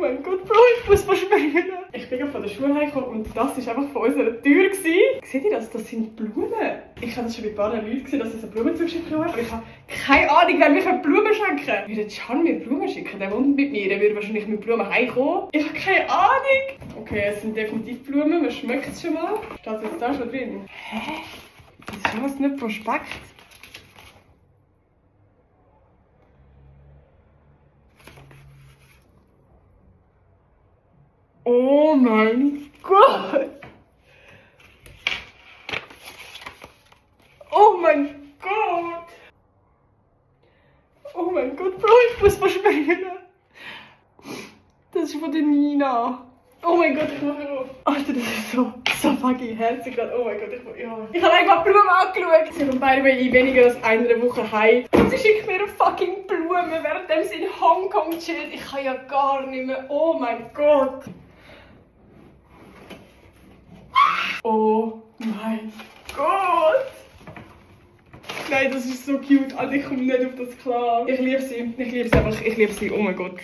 mein Gott, Bro, ich muss verschwinden. Ich bin gerade von der Schule heimgekommen und das war einfach vor unserer Tür. Seht ihr das? Das sind Blumen. Ich habe das schon bei ein paar Leuten gesehen, dass es eine Blume zugeschickt hat. Aber ich habe keine Ahnung, wer mir Blumen schenken kann. Würde Can mir Blumen schicken? Der wohnt mit mir. Der würde wahrscheinlich mit Blumen heimkommen. Ich habe keine Ahnung. Okay, es sind definitiv Blumen. Man schmeckt es schon mal. Steht jetzt da schon drin? Hä? Wieso ist das nicht Prospekt? Oh mein Gott! Oh mein Gott! Oh mein Gott, Bro, ich muss verschwinden! Das ist von der Nina. Oh mein Gott, ich mache auf. Alter, das ist so fucking herzig gerade. Oh mein Gott, ich habe einfach Blumen angeschaut. Sie kommen beide in weniger als einer Woche heim. Und sie schickt mir eine fucking Blume, während sie in Hongkong chillt. Ich kann ja gar nicht mehr. Oh mein Gott! Oh mein Gott! Nein, das ist so cute. Also ich komme nicht auf das klar. Ich liebe sie einfach. Ich liebe sie. Oh mein Gott.